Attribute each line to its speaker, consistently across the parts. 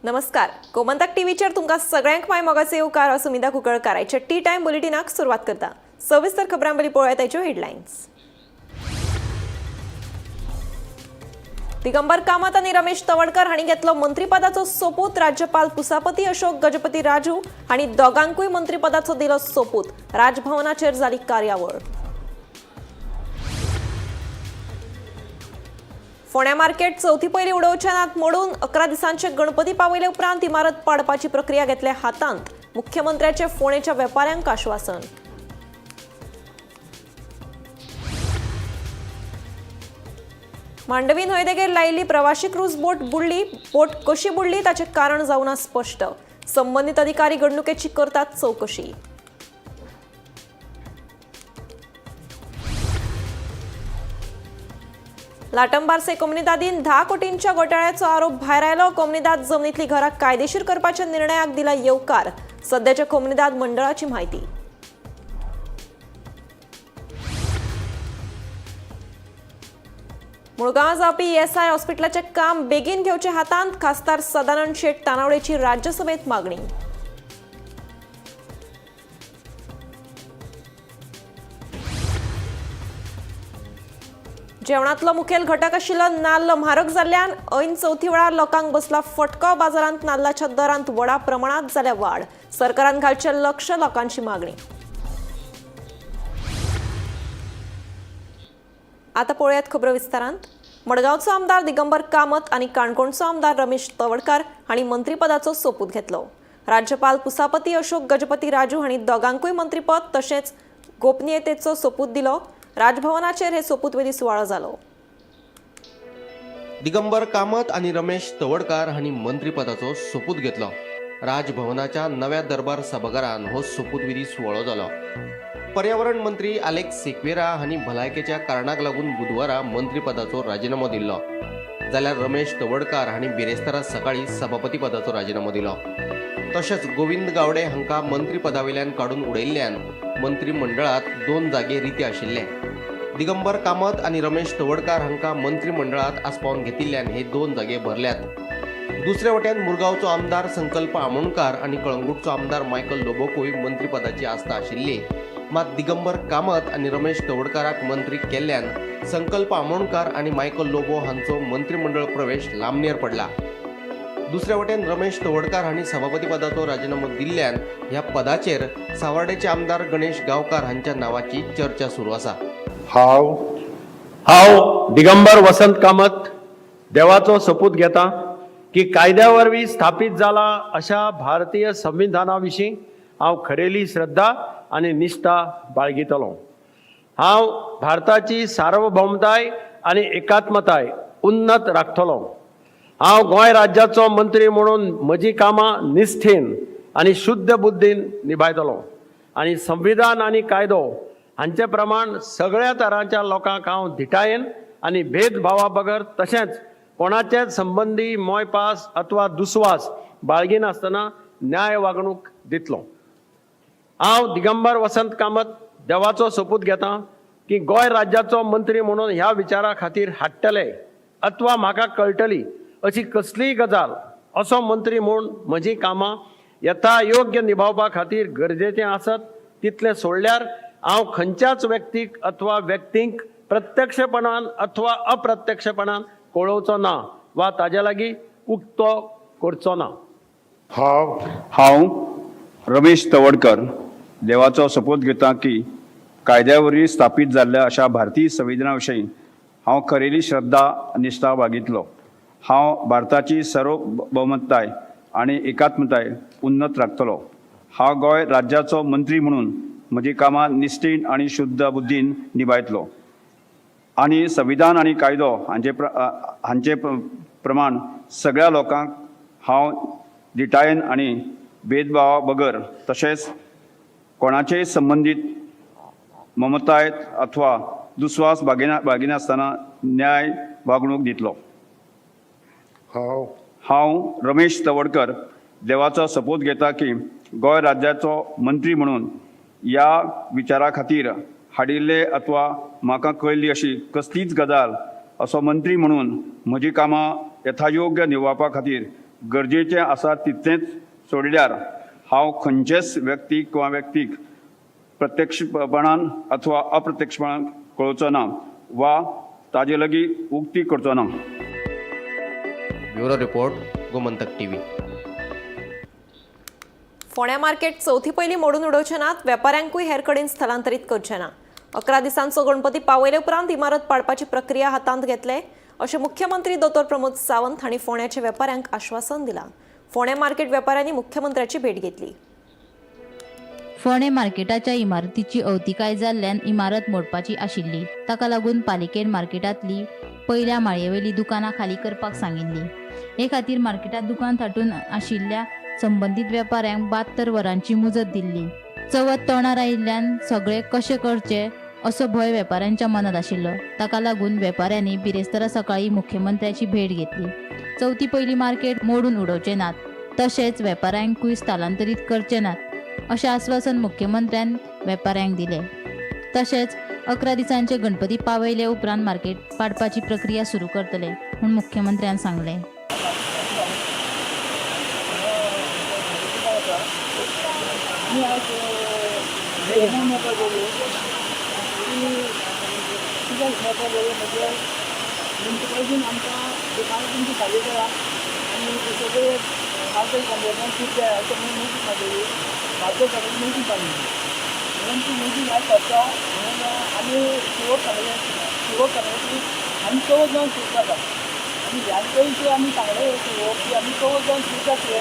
Speaker 1: नमस्कार, गोमंतक टीव्हीचेर तुमकां सगळ्यांक माय मोगाचे येवकार. हांव सुमिता कुंकळकार. आयच्या टी टायम बुलेटिनाक सुरवात करता. सविस्तर खबरां पयलीं पळोवया ताच्यो हेडलायन्स. दिगंबर कामत आनी रमेश तवडकर हांणी घेतलो मंत्रीपदाचो सोपूत. राज्यपाल पुसापती अशोक गजपती राजू हांणी दोगांकूय मंत्रीपदाचो दिलो सोपूत. राजभवनाचेर जाली कार्यावळ. फोंड्या मार्केट चवथी पयलीं उडोवचे नात मोडून. 11 दिसांचे गणपती पावयले उपरांत इमारत पाडपाची प्रक्रिया घेतल्या हातांत. मुख्यमंत्र्याचे फोंडेच्या वेपाऱ्यांक आश्वासन. मांडवी न्हंयदेगेर लायिल्ली प्रवाशी क्रूज बोट बुडली. बोट कशी बुडली ताचें कारण जावना स्पश्ट. संबंदीत अधिकारी घडणुकेची करतात चवकशी. लाटंबार्से कोमनिदादीन 10 कोटींच्या घोटाळ्याचो आरोप भायर आयलो. कोमनिदाद जमनीतली घरां कायदेशीर करपाच्या निर्णयाक दिला येवकार. सध्याच्या कोमनिदाद मंडळाची म्हायती. मुळगांव जावपी ईएसआय हॉस्पिटलाचें काम बेगीन घेवचे हातांत. खासदार सदानंद शेट तानावडेची राज्यसभेत मागणी. जेवणातलो मुखेल घटक आशिल्लो नाल्ल म्हारग जाल्ल्यान ऐन चवथी वेळार लोकांक बसला फटको. बाजारांत नाल्लाच्या दरांत व्हडा प्रमाणात जाल्या वाड. सरकारान घालचें लक्ष, लोकांची मागणी. आता पळोवयात खबरो विस्तारांत. मडगांवचो आमदार दिगंबर कामत आनी काणकोणचो आमदार रमेश तवडकार हांणी मंत्रीपदाचो सोपूत घेतलो. राज्यपाल पुसापती अशोक गजपती राजू हांणी दोगांकूय मंत्रीपद तशेंच गोपनीयतेचो सोपूत दिलो. राजभवनाचेर हे सोपूतविधी सुवाळो जालो.
Speaker 2: दिगंबर कामत आनी रमेश तवडकार हांणी मंत्रीपदाचो सोपूत घेतलो. राजभवनाच्या नव्या दरबार सभाघरान हो सोपूतविधी सुवाळो जालो. पर्यावरण मंत्री आलेक्स सिक्वेरा हांणी भलायकेच्या कारणाक लागून बुधवारा मंत्रीपदाचो राजिनामो दिल्लो, जाल्यार रमेश तवडकार हांणी बिरेस्तारा सकाळी सभापती पदाचो राजिनामो दिलो. तशेंच गोविंद गावडे हांकां मंत्रीपदावेल्यान काडून उडयल्ल्यान मंत्रीमंडळांत 2 जागे रिते आशिल्ले. दिगंबर कामत आनी रमेश तवडकार हांकां मंत्रीमंडळांत आस्पावन घेतिल्ल्यान हे 2 जागे भरल्यात. दुसऱ्या वटेन मुरगांवचो आमदार संकल्प आमोणकार आनी कळंगूटचो आमदार मायकल लोबोकूय मंत्रीपदाची आस्था आशिल्ली. मात दिगंबर कामत आनी रमेश तवडकाराक मंत्री केल्ल्यान संकल्प आमोणकार आनी मायकल लोबो हांचो मंत्रीमंडळ प्रवेश लांबणेर पडला. दुसऱ्या वटेन रमेश तवडकार हांणी सभापतीपदाचो राजिनामो दिल्ल्यान ह्या पदाचेर सावर्डेचे आमदार गणेश गांवकार हांच्या नावाची चर्चा सुरू आसा.
Speaker 3: हांव दिगंबर वसंत कामत देवाचो सोपूत घेता की कायद्या वरवीं स्थापीत जाला अशा भारतीय संविधाना विशीं हांव खरेली श्रद्धा आनी निश्ठा बाळगितलो. हांव भारताची सार्वभौमताय आनी एकात्मताय उन्नत राखतलो. हांव गोंय राज्याचो मंत्री म्हणून म्हजी कामां निश्ठेन आनी शुद्ध बुद्दीन निभायतलो आनी संविधान आनी कायदो हांचे प्रमाण सगळ्या तरांच्या लोकांक हांव धिटायेन आनी भेदभावा बगर तशेंच कोणाचेच संबंदी मोयपास अथवा दुस्वास बाळगिनासतना न्याय वागणूक दितलो. हांव दिगंबर वसंत कामत देवाचो सोपूत घेता की गोंय राज्याचो मंत्री म्हणून ह्या विचारा खातीर हाडटले अथवा म्हाका कळटली अशी कसलीय गजाल असो मंत्री म्हूण म्हजी कामां यथायोग्य निभावपा खातीर गरजेचें आसत तितलें सोडल्यार हांव खंयच्याच व्यक्तीक अथवा व्यक्तींक प्रत्यक्षपणान अथवा अप्रत्यक्षपणान कळोवचो ना वा ताजे लागीं उक्तो करचो ना.
Speaker 4: हांव रमेश तवडकर देवाचो सोपूत घेता की कायद्या वरवीं स्थापीत जाल्ल्या अशा भारतीय संविधाना विशीं हांव खरेली श्रद्धा निश्ठा बाळगितलो. हांव भारताची सार्वभौमताय आनी एकात्मताय उन्नत राखतलो. हांव गोंय राज्याचो मंत्री म्हणून म्हजी कामां निश्ठेन आनी शुद्ध बुद्दीन निभायतलो आनी संविधान आनी कायदो हांचे प्रमाण सगळ्या लोकांक हांव धिटायेन आनी भेदभावा बगर तशेंच कोणाचेय संबंदीत ममताय अथवा दुस्वास बाळगिनासतना न्याय वागणूक दितलो. हांव रमेश तवडकर देवाचो सोपूत घेता की गोंय राज्याचो मंत्री म्हणून ह्या विचारा खातीर हाडिल्ले अथवा म्हाका कळिल्ली अशी कसलीच गजाल असो मंत्री म्हणून म्हजी कामां यथायोग्य निभावपा खातीर गरजेचें आसा तितलेंच सोडल्यार हांव खंयचेच व्यक्तीक किंवा व्यक्तीक प्रत्यक्षपणान अथवा अप्रत्यक्षपणान कळोवचो ना वा ताजे लागीं उक्ती करचो ना.
Speaker 2: Bureau report, Gomantak TV.
Speaker 1: फोंड्या मार्केट चवथी पयलीं मोडून उडोवचे नात, वेपाऱ्यांकूय हेर कडेन स्थलांतरीत करचे ना. 11 दिसांचो गणपती पावयले उपरांत इमारत पाडपाची प्रक्रिया हातांत घेतले अशें मुख्यमंत्री दोतोर प्रमोद सावंत हांणी फोंड्याच्या वेपाऱ्यांक आश्वासन दिलां. फोंड्या मार्केट वेपाऱ्यांनी मुख्यमंत्र्याची भेट घेतली.
Speaker 5: फोंडें मार्केटाच्या इमारतीची अवतिकाय जाल्ल्यान इमारत मोडपाची आशिल्ली. ताका लागून पालिकेन मार्केटांतली पयल्या माळयेवेली दुकानां खाली करपाक सांगिल्ली. हे खातीर मार्केटांत दुकान थाटून आशिल्ल्या संबंदीत वेपाऱ्यांक 72 वरांची मुजत दिल्ली. चवथ तोंडार आयिल्ल्यान सगळे कशें करचे असो भंय वेपाऱ्यांच्या मनांत आशिल्लो. ताका लागून वेपाऱ्यांनी बिरेस्तारा सकाळीं मुख्यमंत्र्याची भेट घेतली. चवथी पयलीं मार्केट मोडून उडोवचे नात, तशेंच वेपाऱ्यांकूय स्थलांतरीत करचे नात अशें आस्वासन मुख्यमंत्र्यान वेपाऱ्यांक दिलें. तशेंच 11 दिसांचे गणपती पावयले उपरांत मार्केट पाडपाची प्रक्रिया सुरू करतले म्हूण मुख्यमंत्र्यान सांगलें.
Speaker 6: आमकां दुकानां तुमची खाली करा आनी सगळे मार्केट कम्प्लेक्सान खूब जाय अशें म्हणून नोटीस मारलेली. मार्केट कमिटी नोटीस मारलेली म्हणून ती नोटीस आयज सोदता म्हणून आमी शिवोक सांगलें. शिवोक सांगलें की आमी चवथ जावन सुरू जाता आनी ह्या पयलीं आमी सांगलें शिवोक की आमी चवथ जावन सुरू जातले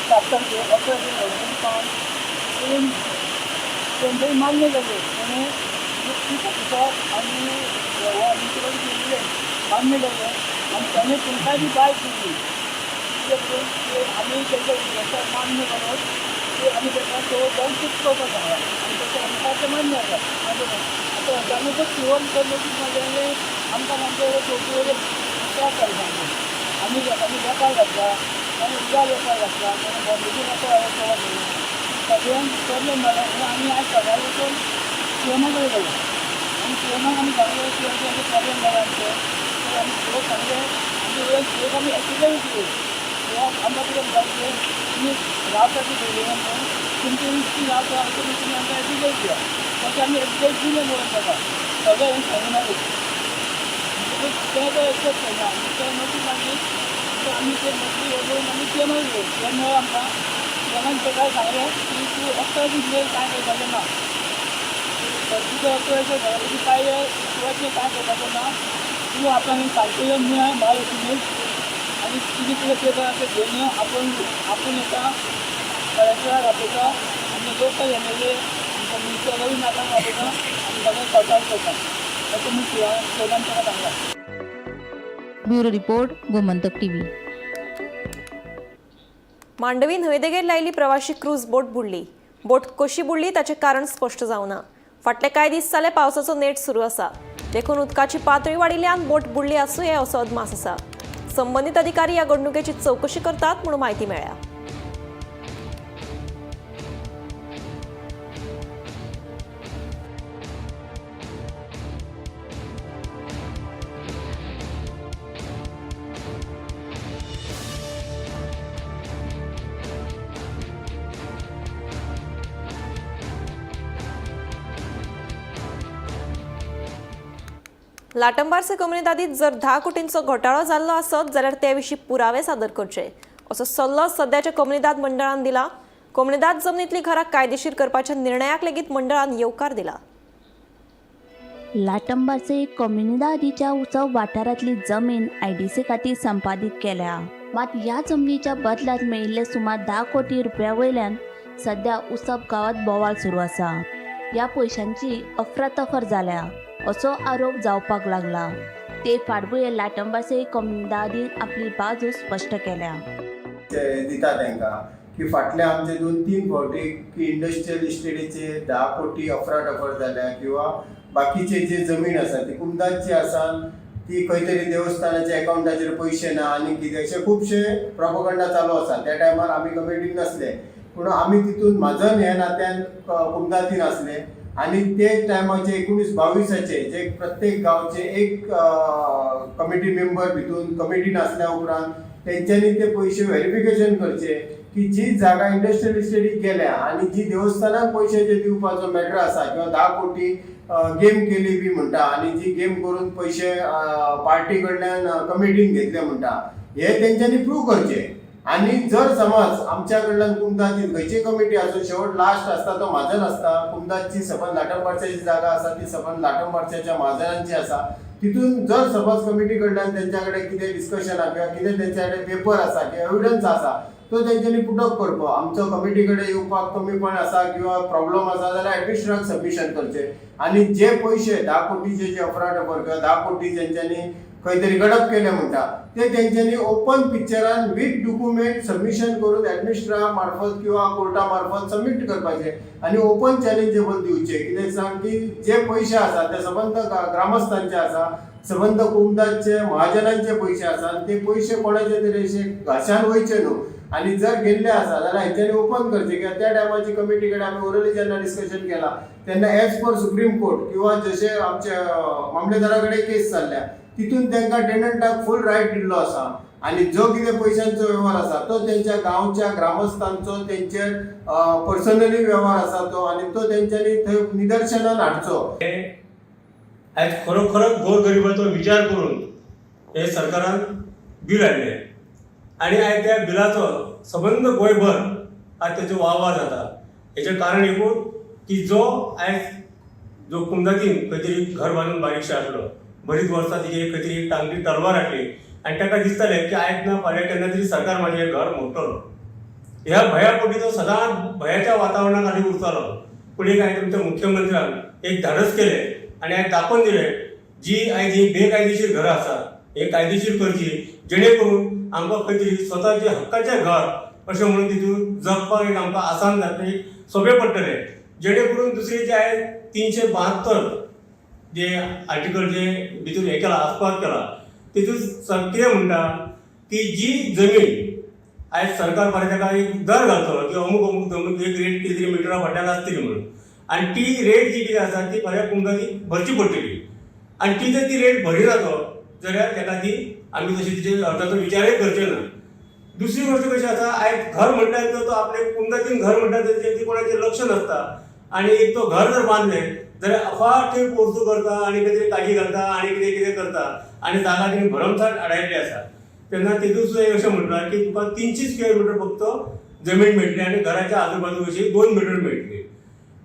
Speaker 6: 7 तारखेक 11 नोटीस पावन पूण तेंच्यानी मान्य जालें. ताणें चीफ ऑफिसर आनी आमी केल्लें मान्य जालें आनी ताणें तुमकांय बी बायक दिली कितें करून की आमी तेंच्या रिक्वेस्टाक मान्य करून की आमी ताका चवथ जावन शिफ्ट करपाक सांगलां आनी तेचें आमकां तें मान्य आसा. आतां अचानकच शिवोन तर नोटीस मारलें आमकां आमचे चवथी वयले त्रास जाले सामके. आमी लोकांनी वेपार घातला, ताणें उजार वेपार घातला, ताणें बॉम्बेचे वेपार चवथ जाली सगळ्यांक प्रॉब्लेम जालो म्हणून आमी आयज सकाळीं वचून सीएमा कडेन गेले आनी सीएमाक आमी सांगलें की अशें अशें प्रॉब्लेम जाला आमचें. तर आमी सीओक सांगलें आनी वयर सीओक आमी एफिडेवीट दिली. सीओक आमकां कितें म्हणटा की तुमी रावता ती बिल्डिंगान न्हू तुमची इतकी रावता अशें म्हणून तुमी आमकां एफिडेवीट दिया. तशें आमी एफिडेवीट दिलें म्हणून ताका सगळें हें सांगून आमी म्हणटकूच तें तो एक्सेप्ट करना आनी तें नोटीस मागीर आमी ते नोटीस व्हरून आमी सीएमाक दिली. सीएम मेळ्ळो आमकां. सीएमान ताका सांगलें की तूं 11 दीस मेरेन कांय करपाचें ना, तुजो 11 दिसा घरा पायले तुवें कांय करपाचें ना, तूं आपणाक सारकें येवन मेळ महालक्ष्मीक आनी तुजे कितें पेपर आसा ते घेवन यो, आपूण येता कलेक्टराक आपयता आनी लोकल एम एल ए आमकां मिनिस्टर रवी नायकाक आपयता आनी सगळें सॉर्ट आवट करता अशें म्हूण सीएमान ताका सांगलां.
Speaker 5: Bureau report, Gomantak TV.
Speaker 1: Mandovi न्हंयेदेगेर लायिल्ली प्रवाशी क्रूज बोट बुडली. बोट कशी बुडली ताचें कारण स्पश्ट जावना. फाटले कांय दीस जाले पावसाचो नेट सुरू आसा, देखून उदकाची पातळी वाडिल्ल्यान बोट बुडली आसूं ये असो अदमास आसा. संबंदीत अधिकारी ह्या घडणुकेची चवकशी करतात म्हणून म्हायती मेळ्ळ्या. लाटंबारसे कोमुनिदादीत जर 10 कोटींचो घोटाळो जाल्लो आसत जाल्यार ते विशीं पुरावे सादर करचे असो सल्लो सद्याच्या कोमुनिदाद मंडळान दिला. कोमुनिदाद जमनींतलीं घरां कायदेशीर करपाच्या निर्णयाक लेगीत मंडळान येवकार दिला.
Speaker 7: लाटंबारसे कोमुनिदादीच्या उत्सव वाठारांतली जमीन आयडीसी खातीर संपादीत केल्या. मात ह्या जमनीच्या बदलांत मेळिल्ले सुमार 10 कोटी रुपया वयल्यान सध्या उसप गांवांत बोवाळ सुरू आसा. ह्या पयशांची अफरातफर जाल्या असो आरोप जावपाक लागला. ते फाटभुंयेर लाटंबारसे कोमुनिदादीन आपली बाजू स्पश्ट केल्या.
Speaker 8: दिता तांकां की फाटले आमचे 2-3 फावटी की इंडस्ट्रियल इस्टेटीचे 10 कोटी अफराटफर जाल्या किंवा बाकीचे जे जमीन आसा ती कुमदाची आसा ती खंय तरी देवस्थानाच्या एकावंटाचेर पयशे ना आनी कितें अशे खुबशे प्रोपोगंडा चालू आसा. त्या टायमार आमी कमिटीन नासले पूण आमी तितून म्हाजन ह्या नात्यान कुमदातीन आसले आनी ते टायमाचे 19-22 जे प्रत्येक गांवचे एक कमिटी मेंबर भितून कमिटी नासल्या उपरांत तेंच्यांनी ते पयशे व्हेरिफिकेशन करचे की जी जागा इंडस्ट्रियल इस्टेटीक गेल्या आनी जी देवस्थानाक पयशे जे दिवपाचो मॅटर आसा किंवा 10 कोटी गेम केली बी म्हणटा आनी जी गेम करून पयशे पार्टी कडल्यान कमिटीन घेतले म्हणटा, हे तेंच्यांनी प्रूव करचे. आनी जर समज आमच्या कडल्यान कुमदाची खंयची कमिटी आसूं, शेवट लास्ट आसता तो म्हाजन आसता. कुमदाची सबंद लाटंबारच्याची जागा आसा ती सबंद लाटंबारच्याच्या म्हाजनांची आसा. तितून जर समज कमिटी कडल्यान तेंच्या कडेन कितें डिस्कशन आसा किंवा कितें तेंच्या कडेन पेपर आसा किंवा एविडन्स आसा तो तेंच्यांनी पुटअप करपाक, आमचो कमिटी कडेन येवपाक कमीपण आसा किंवा प्रॉब्लम आसा जाल्यार एडमिनिस्ट्रेटराक सबमिशन करचें. आनी जे पयशे 10 कोटीचे जे अफराटफर किंवा 10 कोटी तेंच्यांनी खंय तरी गडप केले म्हणटा ते तेंच्यांनी ओपन पिक्चरान वीथ डॉक्युमेंट सबमिशन करून एडमिनिस्ट्रेटरा मार्फत किंवा कोर्टा मार्फत सबमीट करपाचे आनी ओपन चॅलेंजेबल दिवचे. कित्याक सांग की जे पयशे आसा ते सबंद ग्रामस्थांचे आसा, सबंद कुमदाचे महाजनांचे पयशे आसा आनी ते पयशे कोणाचे तरी अशे घाशान वयचे न्हू. आनी जर गेल्ले आसा जाल्यार हेंच्यांनी ओपन करचे. कित्याक त्या टायमाची कमिटी कडेन आमी ओरली जेन्ना डिस्कशन केला तेन्ना एज पर सुप्रीम कोर्ट किंवा जशे आमचे मामलेदारा कडेन केस चल्ल्या तितून तांकां टेनंटाक फूल रायट दिल्लो आसा. आनी जो कितें पयशांचो वेव्हार आसा तो तेंच्या गांवच्या ग्रामस्थांचो तेंचेर पर्सनली वेव्हार आसा तो, आनी तो तेंच्यांनी थंय निदर्शनान हाडचो.
Speaker 9: आयज खरोखरच गोरगरिबाचो विचार करून हे सरकारान बील हाडलें आनी आयज त्या बिलाचो सबंद गोंयभर आज तेचो वावा जाता. हेचें कारण एकूच की जो आयज जो कुमदातीन खंय तरी घर बांदून बारीकशें आसलो, बरीच वर्सां तेजी खंय तरी टांगरी तलवार हाडली आनी ताका दिसतालें की आयज ना फाल्यां केन्ना तरी सरकार म्हाजें हें घर मोडटलो. ह्या भंया पोटी तो सदांच भंयाच्या वातावरणा खाली उरतालो. पूण एक आयज तुमच्या मुख्यमंत्र्यान एक धाडस केलें आनी आयज दाखोवन दिलें जी आयज ही बेकायदेशीर घरां आसा हे कायदेशीर करची, जेणे करून आमकां खंय तरी स्वताचे हक्काचें घर अशें म्हणून तितून जगपाक एक आमकां आसान जातलें, सोंपें पडटलें. जेणे करून दुसरी जे आयज 372 जे आर्टिकल जे भितर हें केला, आस्पाव केला, तितून कितें म्हणटा की जी जमीन आयज सरकार फाल्यां ताका एक दर घालतलो की अमूक अमूक जमीन एक रेट कितें तरी मिटरा फाटल्यान आसतली म्हणून, आनी ती रेट जी कितें आसा ती फाल्यां कुमदानी भरची पडटली. आनी ती जर ती रेट भरिना तो जाल्यार ताका ती आमी तशी तिचे अर्जाचो विचारय करचे ना. दुसरी गोश्ट कशी आसा, आयज घर म्हणटा तो आपले कुमदातीन घर म्हणटा तेजेर कोणाचें लक्ष नासता आनी एक तो घर जर बांदलें जाल्यार अफाट थंय पोरसूं करता आनी कितें तरी काजी घालता आनी कितें कितें करता आनी जागा तेणी भरमसाट आडायल्ली आसा. तेन्ना तितून सुद्दां अशें म्हटलां की तुका 300 स्क्वेअर मिटर फक्त जमीन मेळटली आनी घराच्या आजूबाजू अशी 2 मिटर मेळटली.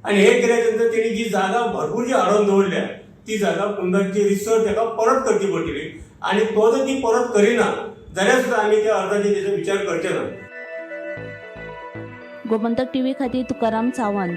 Speaker 9: आनी हे केल्या नंतर तेणी जी जागा भरपूर जी अडोवन दवरल्या ती जागा कुमदाची रिसर ताका परत करची पडटली आनी तो जर ती परत करिना जाल्यार सुद्दां आमी त्या अर्जाचेर तेजो विचार करचे ना.
Speaker 7: गोमंतक टीव्ही खातीर तुकाराम सावंत.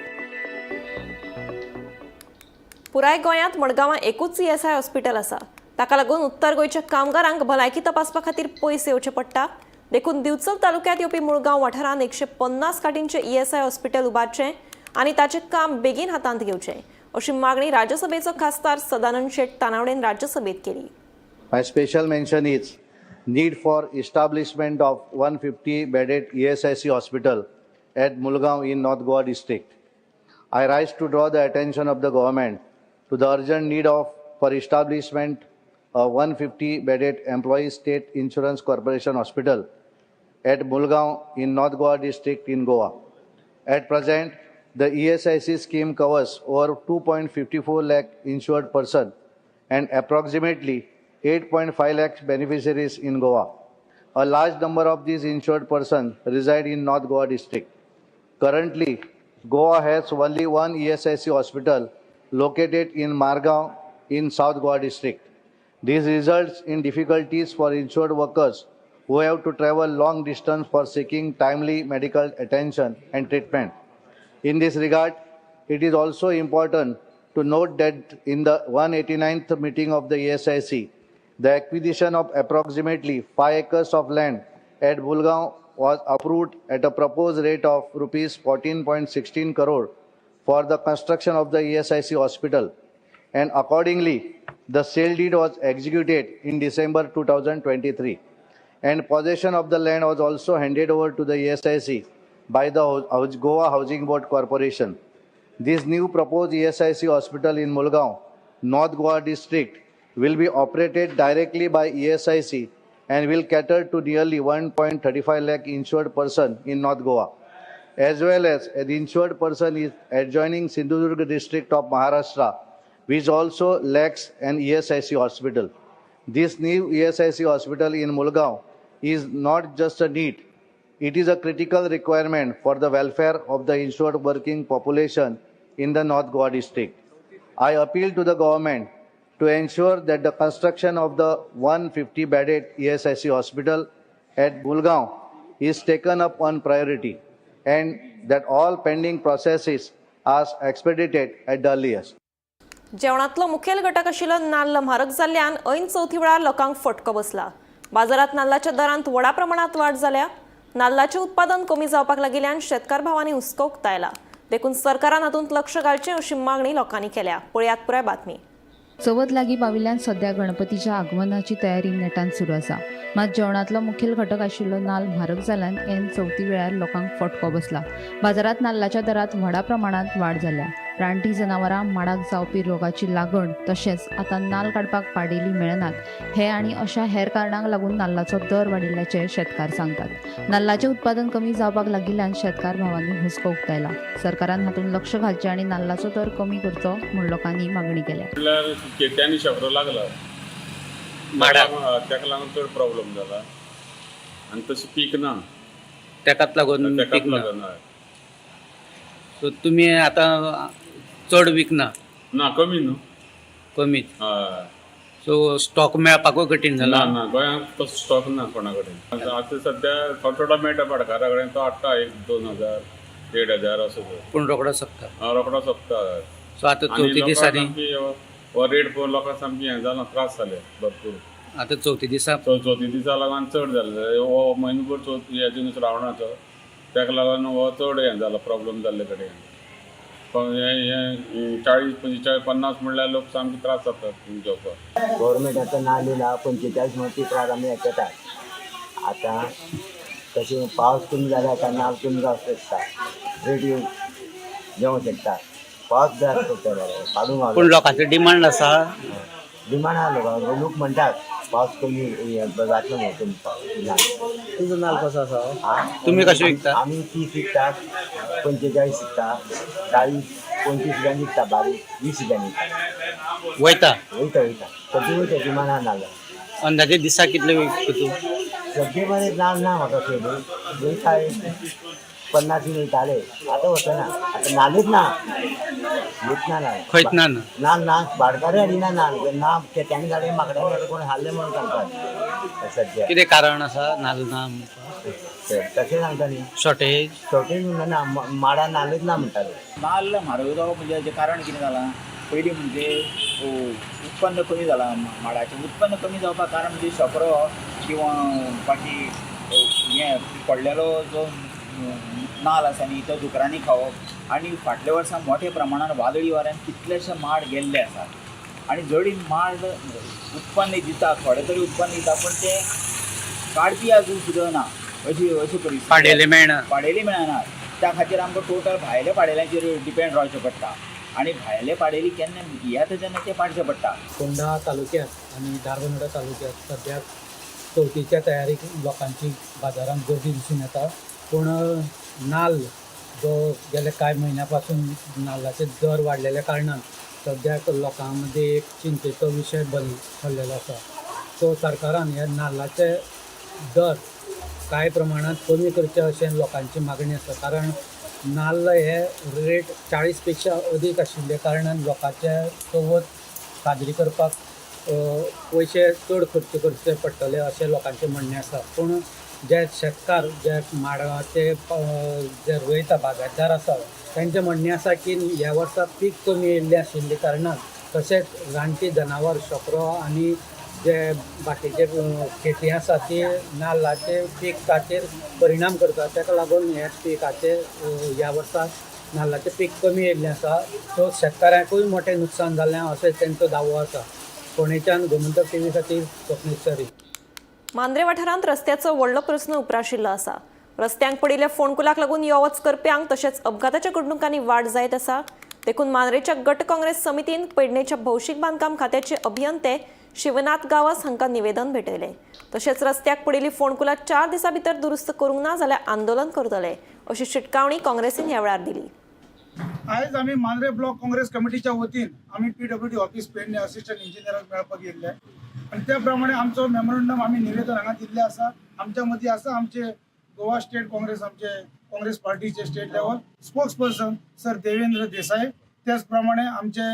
Speaker 1: पुराय गोंयांत मडगांवां एकूच ईएसआय हॉस्पिटल आसा. ताका लागून उत्तर गोंयच्या कामगारांक भलायकी तपासपा खातीर पयस येवचें पडटा. देखून दिवचल तालुक्यांत येवपी मुळगांव वाठारांत 150 खाटींचें ईएसआय हॉस्पिटल उबारचें आनी ताचें काम बेगीन हातांत घेवचें अशी मागणी राज्यसभेचो खासदार सदानंद शेट तानावडेन राज्यसभेत केली.
Speaker 10: My special mention is need for establishment of 150 bedded ESIC hospital at Mulgaon in North Goa district. I rise to draw the attention of the government to the urgent need for establishment of 150 bedded Employee State Insurance Corporation Hospital at Mulgaon in North Goa district in Goa. At present, the ESIC scheme covers over 2.54 lakh insured person and approximately 8.5 lakh beneficiaries in Goa. A large number of these insured persons reside in North Goa district. Currently, Goa has only one ESIC hospital located in Margao in South Goa district. This results in difficulties for insured workers who have to travel long distance for seeking timely medical attention and treatment. In this regard, it is also important to note that in the 189th meeting of the ESIC, the acquisition of approximately 5 acres of land at Bulgaon was approved at a proposed rate of rupees 14.16 crore for the construction of the ESIC hospital, and accordingly, the sale deed was executed in December 2023, and possession of the land was also handed over to the ESIC by the Goa Housing Board Corporation. This new proposed ESIC hospital in Mulgaon, North Goa district, will be operated directly by ESIC and will cater to nearly 1.35 lakh insured person in North Goa, as well as an insured person is adjoining Sindhudurg district of Maharashtra, which also lacks an ESIC hospital. This new ESIC hospital in Mulgaon is not just a need, it is a critical requirement for the welfare of the insured working population in the North Goa district. I appeal to the government to ensure that the construction of the 150 bedded ESIC hospital at Mulgaon is taken up on priority and that all pending processes are expedited at the earliest.
Speaker 1: जेवणातलो मुखेल घटक आशिल्लो नाल्ल म्हारग जाल्ल्यान ऐन चवथी वेळार लोकांक फटको बसला. बाजारात नाल्लाच्या दरांत व्हडा प्रमाणात वाड जाल्या. नाल्लाचें उत्पादन कमी जावपाक लागिल्ल्यान शेतकार भावांनी हुस्को उक्तायला. देखून सरकारान हातूंत लक्ष घालचें अशी मागणी लोकांनी केल्या. पळयात पुराय बातमी.
Speaker 5: चवथ लागीं पाविल्ल्यान सद्या गणपतीच्या आगमनाची तयारी नेटान सुरू आसा. मात जेवणांतलो मुखेल घटक आशिल्लो नाल्ल म्हारग जाल्ल्यान ऐन चवथी वेळार लोकांक फटको बसला. बाजारांत नाल्लाच्या दरांत व्हडा प्रमाणांत वाड जाल्या. रानटी जनावरां माडाक जावपी रोगाची लागण तशेंच आतां नाल्ल काडपाक पाडेली मेळनात हे आनी अशा हेर कारणांक लागून नाल्लाचो दर वाडिल्ल्याचें शेतकार सांगतात. नाल्लाचें उत्पादन कमी जावपाक लागिल्ल्यान शेतकार भावांनी हुस्को उक्तायला. सरकारान हातूंत लक्ष घालचें आनी नाल्लाचो दर कमी करचो म्हूण लोकांनी मागणी केल्या.
Speaker 11: म्हणल्यार केट्यांनी शेंपरो लागला
Speaker 12: माडाक
Speaker 11: ताका लागून चड प्रॉब्लम जाला आनी तशें पीक ना.
Speaker 12: ताकाच लागून
Speaker 11: ताकाच
Speaker 12: पीक ना.
Speaker 11: लागून हय.
Speaker 12: सो तुमी आतां चड विकना?
Speaker 11: ना, कमी न्हू.
Speaker 12: कमीच.
Speaker 11: हय.
Speaker 12: सो स्टॉक मेळपाकूय कठीण
Speaker 11: ना.
Speaker 12: जाला.
Speaker 11: ना, गोंयांत तसो स्टॉक ना कोणा कडेन. आतां सद्या थोडो थोडो मेळटा, भाटकारा कडेन तो हाडटा 1 2 हजार 1.5 हजार असो तो.
Speaker 12: पूण रोकडो सोंपता.
Speaker 11: रोकडो सोंपता.
Speaker 12: सो आतां
Speaker 11: आनी
Speaker 12: चवथी
Speaker 11: लोकांक
Speaker 12: दिसांनी
Speaker 11: सामकी हो रेट पळोवन लोकांक सामकी हें जालां, त्रास जाले भरपूर.
Speaker 12: आतां चवथी दिसा
Speaker 11: चवथी दिसा लागून चड जालें. हो म्हयनोभर चवथ हेजो न्हू श्रावणाचो, ताका लागून हो चड हें जाला, प्रॉब्लम जाल्ले कडेन. हे 40 45 50 म्हणल्यार लोक सामके त्रास जातात घेवपाक.
Speaker 13: गव्हर्मेंटाचो नाल्ल येयला 45 म्हणून पिपराक आमी हें करतात. आतां तशें पावस कमी जाल्यार आतां नाल्ल कमी जावंक शकता, रेट येवंक शकता. पावस जास्त पडटा जाल्यार काडूंक.
Speaker 12: पूण लोकांचो डिमांड आसा.
Speaker 13: डिमांड आहा लोकांक. लोक म्हणटात पावस कमी जातलो म्हणून, कमी पावस नाल्ल.
Speaker 6: तुजो नाल्ल कसो आसा?
Speaker 13: आं?
Speaker 12: तुमी कशें विकता?
Speaker 13: आमी 30 विकतात, 45 विकता, 40 25 रुपयांनी विकता, बारीक 20 रुपयांनी विकता.
Speaker 12: वयता?
Speaker 13: वयता वयता, सगळीं वयता, डिमांड आहा नाल्ल.
Speaker 12: अंदाजे दिसाक कितले विकता तूं?
Speaker 13: सगळे मरे नाल्ल ना म्हाका खबर. वयता, 50 बीन वयताले, आतां वचना. आतां नाल्लूच ना, येत ना नाल्ल.
Speaker 12: खंयच ना ना.
Speaker 13: नाल्ल ना, भाटकारूय हाडिना नाल्ल ना. केट्यांनी घाले, माकडांनी घाले, कोण हाडले म्हणून सांगतात सद्या.
Speaker 12: कितें कारण आसा नाल्ल ना?
Speaker 13: तशें सांगता न्ही.
Speaker 12: शॉर्टेज.
Speaker 13: शॉर्टेज म्हणटा ना, माडा नाल्लूच ना म्हणटाले.
Speaker 6: नाल्ल म्हारग जावप म्हणजे हाजें कारण कितें जालां? पयलीं म्हणजे उत्पन्न कमी जालां. माडाचें उत्पन्न कमी जावपाक कारण म्हणजे शेंपरो किंवा बाकी हें पडलेलो जो नाल्ल आसा न्ही, तो दुकरांनी खावप आनी फाटल्या वर्सा मोठ्या प्रमाणान वादळी वाऱ्यान कितलेशे माड गेल्ले आसात. आनी जरी माड उत्पन्न दिता, थोडे तरी उत्पन्न दिता, पूण ते काडपी आजून सुद्दां ना अशी अशी परिस्थिती.
Speaker 12: पाडेले मेळना.
Speaker 6: पाडेली मेळना. त्या खातीर आमकां टोटल भायल्या पाडेल्यांचेर डिपेंड रावचें पडटा आनी भायले पाडेली केन्ना येता तेन्ना ते पाडचे पडटा.
Speaker 14: फोंडा तालुक्यात आनी धारबांदोडा तालुक्यात सद्याक चवथीच्या तयारीक लोकांची बाजारांत गर्दी दिसून येता. पूण नाल्ल जो गेले कांय म्हयन्या पासून नाल्लाचे दर वाडलेल्या कारणान सद्याक लोकां मदीं एक चिंतेचो विशय बनलेलो आसा. सो सरकारान ह्या नाल्लाचे दर कांय प्रमाणांत कमी करचे अशें लोकांची मागणी आसा, कारण नाल्ल हे रेट 40 पेक्षा अदीक आशिल्ल्या कारणान लोकांचे चवथ साजरी करपाक पयशे चड खर्च करचे पडटले अशें लोकांचें म्हणणें आसा. पूण जे शेतकार, जे माडाचे जे रोयता, बागायतदार आसा, तांचें म्हणणें आसा की ह्या वर्सा पीक कमी येयल्लें आशिल्ले कारणान तशेंच रानटी जनावर शेंकरो आनी जे बाकीचे खेती आसा ती नाल्लाचे पिकाचेर परिणाम करता. ताका लागून ह्या पिकाचे ह्या वर्सा नाल्लाचें पीक कमी येयल्लें आसा. सो शेतकाऱ्यांकूय मोठें नुकसान जालें अशें तांचो दावो आसा. फोंडेच्यान गोमंतक टीव्ही खातीर स्वप्नेश च्यारी.
Speaker 1: मांद्रे वाठारांत रस्त्याचो व्हडलो प्रस्न उप्राशिल्लो आसा. रस्त्यांक पडिल्ल्या फोंडकुलाक लागून यो वच करप्यांक तशेंच अपघाताच्या घडणुकांनी वाड जायत आसा. देखून मांद्रेच्या गट काँग्रेस समितीन पेडणेच्या भौशीक बांदकाम खात्याचे अभियंते शिवनाथ गांवस हांकां निवेदन भेटयलें. तशेंच रस्त्याक पडिल्ली फोंडकुलां 4 दिसां भितर दुरुस्त करूंक ना जाल्यार आंदोलन करतले अशी शिटकावणी काँग्रेसीन ह्या वेळार दिली.
Speaker 6: आयज आमी मांद्रे ब्लॉक काँग्रेस कमिटीच्या वतीन आमी PWD office Pedne assistant इंजिनियराक मेळपाक येयल्ले आनी त्या प्रमाणे आमचो मेमोरंडम आमी निवेदन हांगा दिल्लें आसा. आमच्या मदीं आसा आमचे गोवा स्टेट काँग्रेस, आमचे काँग्रेस पार्टीचे state level spokesperson sir Devendra Desai, त्याच प्रमाणे आमचे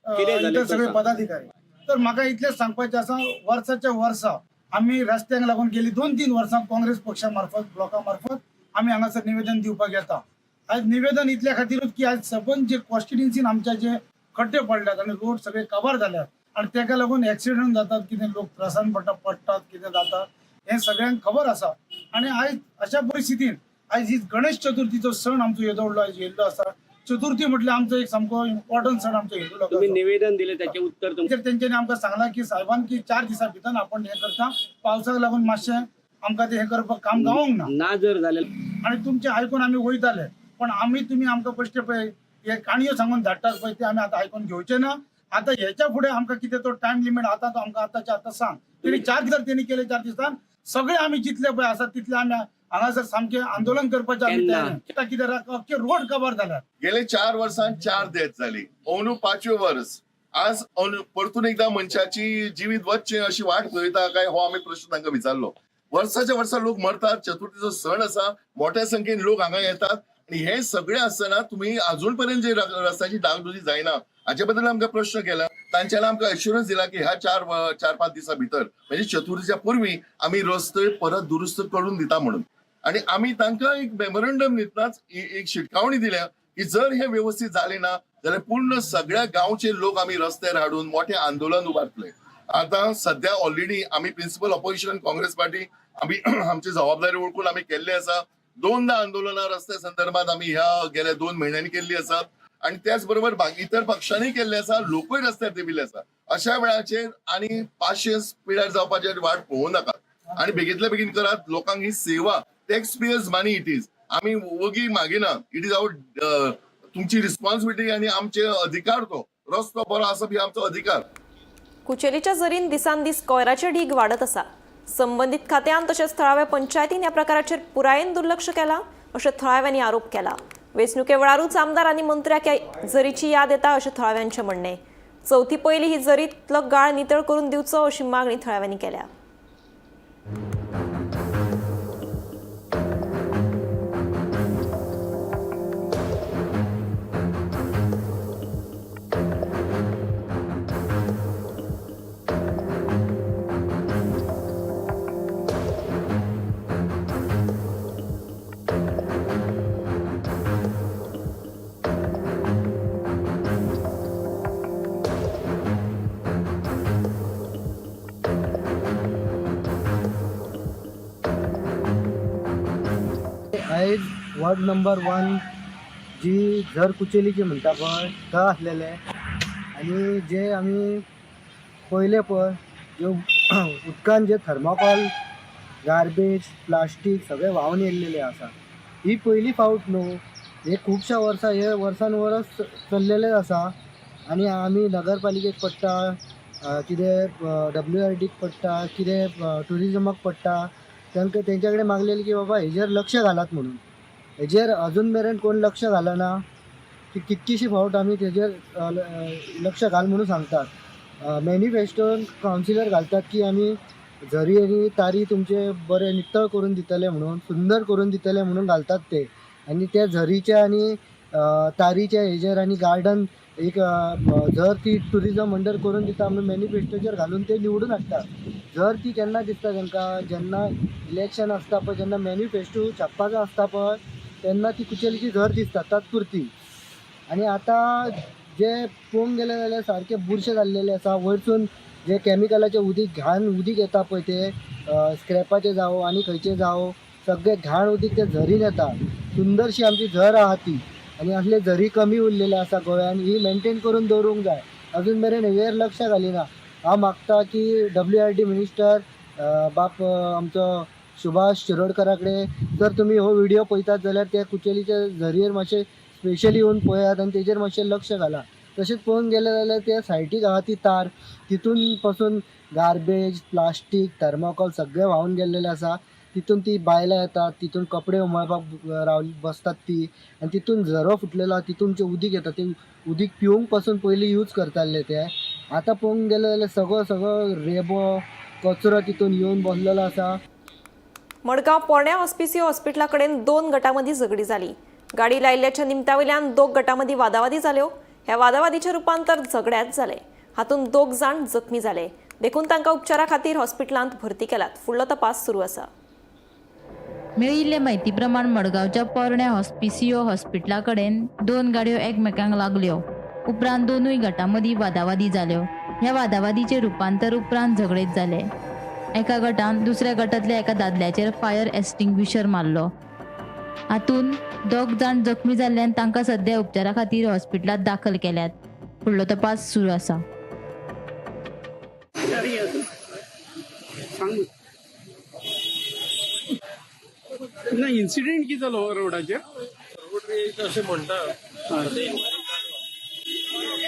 Speaker 6: इतर सगळे पदाधिकारी. तर म्हाका इतलेंच सांगपाचें आसा, वर्साच्या वर्सा आमी रस्त्यांक लागून गेली 2-3 वर्सां काँग्रेस पक्षा मार्फत ब्लॉका मार्फत आमी हांगासर निवेदन दिवपाक येता. आज निवेदन इतल्या खातीरूच की आज सबंद जे कॉन्स्टिट्युन्सीन आमच्या जे खड्डे पडल्यात आनी रोड सगळे कवर जाल्यात आनी तेका लागून एक्सिडंट जातात, कितें लोक त्रासान पडटात, कितें जाता हें सगळ्यांक खबर आसा. आनी आयज अशा परिस्थितीन आयज ही गणेश चतुर्थीचो सण आमचो येदो व्हडलो आयज येयल्लो आसा. चतुर्थी म्हटल्यार आमचो एक सामको इम्पॉर्टंट सण आमचो हिंदू लोकांचो.
Speaker 12: निवेदन दिलें ताचें उत्तर
Speaker 6: तेंच्यांनी आमकां सांगलां की साहेबान की 4 दिसां भितर आपण हें करता, पावसाक लागून मातशें आमकां तें हें करपाक काम गावोंक ना
Speaker 12: ना जर जालें
Speaker 6: आनी तुमचें आयकून आमी वयताले, पण आमी तुमी आमकां बेश्टे पळय हे काणयो सांगून धाडटात पळय ते आमी आतां आयकून घेवचे ना. आतां हेच्या फुडें आमकां कितें तो टायम लिमीट आतां तो आमकां आतांच्या आतां सांग. तेणी 4 दिसां तेणी केले, 4 दिसान सगळे आमी जितले पळय आसा तितले आमी हांगासर सामकें आंदोलन करपाचें आमी तयार. आतां कितें अख्खे रोड कवर जाल्यात.
Speaker 15: गेले 4 वर्सां 4 डेथ जाली, अंदू 5वें वर्स आज परतून एकदा मनशाची जिवीत वचचें अशी वाट पळयता काय हो आमी प्रश्न तांकां विचारलो. वर्साच्या वर्सा लोक मरतात, चतुर्थीचो सण आसा, मोठ्या संख्येन लोक हांगा येतात आनी हे सगळे आसतना तुमी अजून पर्यंत जे रस्त्याची डागडुजी जायना हाचे बद्दल आमकां प्रश्न केला. तांच्यानी आमकां एश्युरन्स दिला की ह्या 4-5 दिसां भितर म्हणजे चतुर्थीच्या पूर्वी आमी रस्ते परत दुरुस्त करून दिता म्हणून. आनी आमी तांकां एक मेमोरंडम दितनाच एक शिटकावणी दिल्या की जर हे व्यवस्थित जाले ना जाल्यार पूर्ण सगळ्या गांवचे लोक आमी रस्त्यार हाडून मोठे आंदोलन उबारतले. आतां सध्या ऑलरेडी आमी प्रिन्सिपल ऑपोजिशन काँग्रेस पार्टी आमी आमची जबाबदारी वळखून आमी केल्ले आसा. 2दा आंदोलनां रस्त्या संदर्भात आमी ह्या गेल्या 2 म्हयन्यांनी केल्ली आसात आनी त्याच बरोबर इतर पक्षांनी केल्ले आसा, लोकूय रस्त्यार देविल्ले आसा. अशा वेळाचेर आनी 500 पिड्यार जावपाचेर वाट पळोवं नाकात आनी बेगीतल्या बेगीन करात. लोकांक ही सेवा tax payers money it is, आमी वगी मागिना, it is our तुमची रिस्पॉन्सिबिलिटी आनी आमचे अधिकार, तो रस्तो बरो आसप ही आमचो अधिकार.
Speaker 1: कुचेलीच्या जरीन दिसान दीस कोयराचे ढीग वाडत आसा. संबंदीत खात्यान तशेंच थळाव्या पंचायतीन ह्या प्रकाराचेर पुरायेन दुर्लक्ष केलां अशें थळाव्यांनी आरोप केला. वेंचणुके वेळारूच आमदार आनी मंत्र्याक ह्या जरीची याद येता अशें थळाव्यांचें म्हणणें. चवथी पयलीं ही जरींतलो गाळ नितळ करून दिवचो अशी मागणी थळाव्यांनी केल्या.
Speaker 13: आयज वॉर्ड नंबर 1 जी झर कुचेलीची म्हणटा पळय थंय आसलेले आनी जे आमी पयले पळय ज्यो उदकान जे थर्माकॉल गार्बेज प्लास्टीक सगळें व्हांवन येयल्लेलें आसा. ही पयली फावट न्हू, हे खुबश्या वर्सां हे वर्सान वर्स चल्लेलें आसा. आनी आमी नगरपालिकेक पडटा, कितें WRDक पडटा, कितें ट्युरिजमाक पडटा, तांकां तेंच्या कडेन मागलेलें की बाबा हेजेर लक्ष घालात म्हणून. हेजेर अजून मेरेन कोण लक्ष घालना की कितकीशी फावट आमी तेजेर लक्ष घाल म्हणून सांगतात. मॅनिफेस्टोन कावन्सिलर घालतात की आमी झरी आनी तारी तुमचे बरे नितळ करून दितले म्हणून, सुंदर करून दितले म्हणून घालतात ते. आनी त्या झरीच्या आनी तारीच्या हेजेर आनी गार्डन एक जर ती ट्युरिजम अंडर करून दिता म्हणून मॅनिफेस्टोचेर घालून ते निवडून हाडटात. जर ती केन्ना दिसता तांकां जेन्ना इलेक्शन आसता पळय, जेन्ना मॅनिफेस्टो छापपाचो आसता पळय तेन्ना ती कुचेलीची झर दिसता तात्पुरती. आनी आतां जे पळोवंक गेले जाल्यार सारके बुरशे जाल्लेले आसा. वयरसून जे कॅमिकलाचें उदीक घाण उदीक येता पळय ते स्क्रॅपाचें जावं आनी खंयचें जावं सगळें घाण उदीक ते झरीन येता. सुंदरशी आमची झर आहा ती आनी असले झरी कमी उरलेले आसा गोंयान, ही मेनटेन करून दवरूंक जाय. अजून मेरेन हेजेर लक्ष घालिना. हांव मागता की WRD minister बाप आमचो सुभाष शिरोडकरा कडेन जर तुमी हो व्हिडियो पळयतात जाल्यार त्या कुचेलीच्या झरयेर मातशें स्पेशली येवन पळयात आनी तेजेर मातशें लक्ष घाला.
Speaker 6: तशेंच पळोवंक गेलें जाल्यार त्या सायडीक आहा ती तार, तितून पासून गार्बेज, प्लास्टीक, थर्माकोल सगळें व्हांवन गेल्लेलें आसा. तितून ती बायलां येतात, तितून कपडे उमळपाक राव बसतात ती, आनी तितून झरो फुटलेलो आहा, तितून जें उदीक येता तें उदीक पिवंक पासून पयलीं यूज करताले ते. आतां पळोवंक गेलें जाल्यार सगळो सगळो रेबो, कचरो तितून येवन बसलेलो आसा.
Speaker 1: मडगांव पोरण्या हॉस्पिसियो हॉस्पिटला कडेन दोन गटांमदीं झगडी जाली. गाडी लायिल्ल्याच्या निमतावयल्यान दोग गटांमदीं वादावादी जाल्यो. ह्या वादावादीचें रुपांतर झगड्यांत जालें. हातूंत दोग जाण जखमी जाले, देखून तांकां उपचारा खातीर हॉस्पिटलांत भरती केल्यात. फुडलो तपास सुरू आसा.
Speaker 5: मेळिल्ले म्हायती प्रमाण मडगांवच्या पोरण्या हॉस्पिसियो हॉस्पिटला कडेन दोन गाडयो एकमेकांक लागल्यो. उपरांत दोनूय गटां मदीं वादावादी जाल्यो. ह्या वादावादीचें रुपांतर उपरांत झगडेंत जालें. एका गटान दुसऱ्या गटांतल्या एका दादल्याचेर फायर एक्स्टिंग्विशर मारलो. हातूंत दोग जाण जखमी जाल्ल्यान तांकां सध्या उपचारा खातीर हॉस्पिटलांत दाखल केल्यात. फुडलो तपास सुरू आसा.
Speaker 16: ना, इन्सिडेंट कितें जालो रोडाचेर?
Speaker 17: रोड रेज अशें म्हणटा.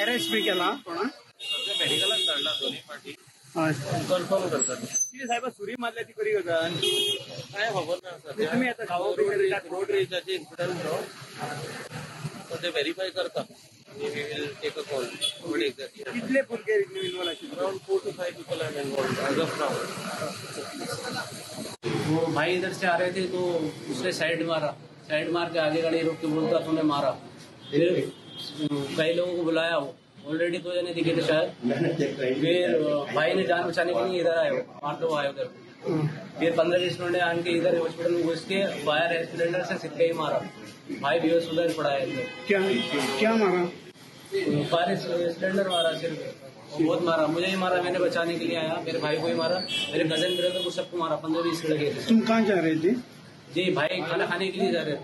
Speaker 16: अरेस्ट बी केला कोणा?
Speaker 17: सध्या मेडिकलाक धाडला दोनूय पार्टी.
Speaker 16: हय.
Speaker 17: कन्फर्म करतात.
Speaker 16: कितें सायबा, सुरी मारल्या ती खरी गजाल?
Speaker 17: कांय खबर ना सध्या.
Speaker 16: तुमी आतां
Speaker 17: रोड रेजाचे इन्सिडंट तो सध्या व्हेरीफाय करता आनी we will take a call what exactly.
Speaker 16: कितले भुरगे इन्वॉल्व आशिल्ले?
Speaker 17: Around 4 to 5 people are involved as of now.
Speaker 18: वो भाई इधर से आ रहे थे तो उसने साइड मारा. साइड मार के आगे गाड़ी रोक के बोलता तूने मारा. फिर कई लोगों को बुलाया, वो ऑलरेडी दो जने दिखे थे शायद. फिर भाई ने जान बचाने के लिए इधर आए, वो मार दो आए उधर. फिर 15-20 मिनट आन के इधर हॉस्पिटल में घुस के फायर सिलेंडर से सिक्के ही मारा. भाई बेहोश उधर पड़ा है अंदर.
Speaker 16: क्या क्या मारा?
Speaker 18: फायर सिलेंडर मारा सिर्फ, बहुत मारा. मुझे ही मारा, मैंने बचाने के लिए आया, मेरे भाई को ही मारा, मेरे कजन ब्रदर को सबको मारा. 15-20 लगे थे.
Speaker 16: तुम कहाँ जा रहे थे?
Speaker 18: जी भाई खाना खाने के लिए जा रहे थे.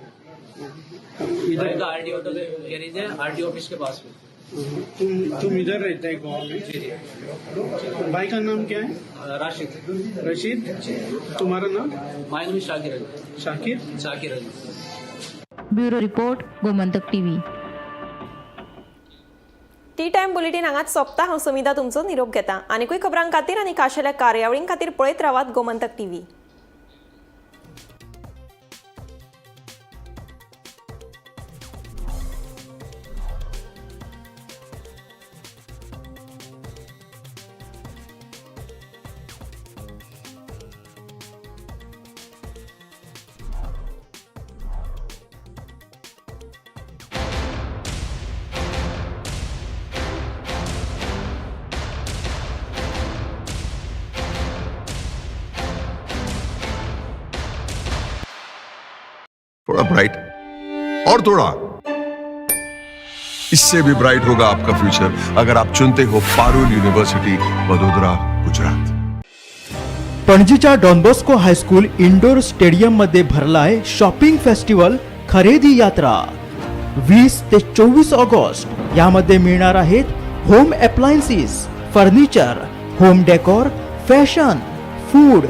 Speaker 18: इधर का आरटीओ ऑटो गैरेज है, आरटीओ ऑफिस के पास में.
Speaker 16: तुम इधर रहते हैं गोवा में?
Speaker 18: जी जी.
Speaker 16: भाई का नाम क्या है?
Speaker 18: राशिद.
Speaker 16: रशीद. तुम्हारा नाम?
Speaker 18: My name Shakir Ali.
Speaker 16: Shakir.
Speaker 18: Shakir Ali.
Speaker 5: Bureau report, Gomantak TV.
Speaker 1: Tea time bulletin हांगाच सोंपता. हांव समिता तुमचो निरोप घेता. आनीकूय खबरां खातीर आनी खाशेल्या कार्यावळीं खातीर पळयत रावात गोमंतक टीव्ही.
Speaker 19: थोड़ा ब्राइट और थोड़ा इससे भी ब्राइट होगा आपका फ्यूचर अगर आप चुनते हो पारुल यूनिवर्सिटी, वडोदरा, गुजरात.
Speaker 20: पणजीच्या डॉनबॉस्को हायस्कूल इंडोर स्टेडियममध्ये भरलाय शॉपिंग फेस्टिवल खरेदी यात्रा. 20 ते 24 ऑगस्ट. यामध्ये मिळणार आहेत home appliances, furniture, home decor, fashion, food,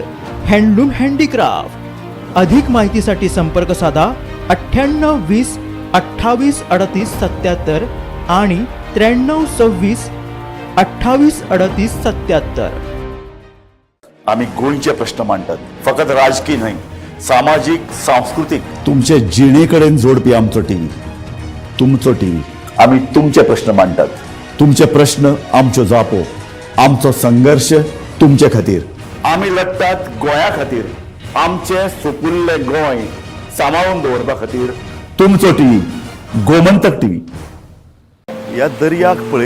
Speaker 20: handloom, handicraft. अधिक माहितीसाठी संपर्क साधा 9820283877 आणि 9326283877.
Speaker 21: आमी गोंयचे प्रश्न मांडटात, फकत राजकीय न्हय, सामाजीक, सांस्कृतीक, तुमचे जिणे कडेन जोडपी आमचो टीव्ही, तुमचो टीव्ही. आमी तुमचे प्रश्न मांडटात, तुमचे प्रश्न आमच्यो जापो, आमचो संघर्श तुमचे खातीर. आमी लडटात गोंया खातीर, आमचें सुपुल्लें गोंय सांबाळून दवरपा खातीर. तुमचो टीव्ही, गोमंतक टीव्ही. ह्या दर्याक पळय.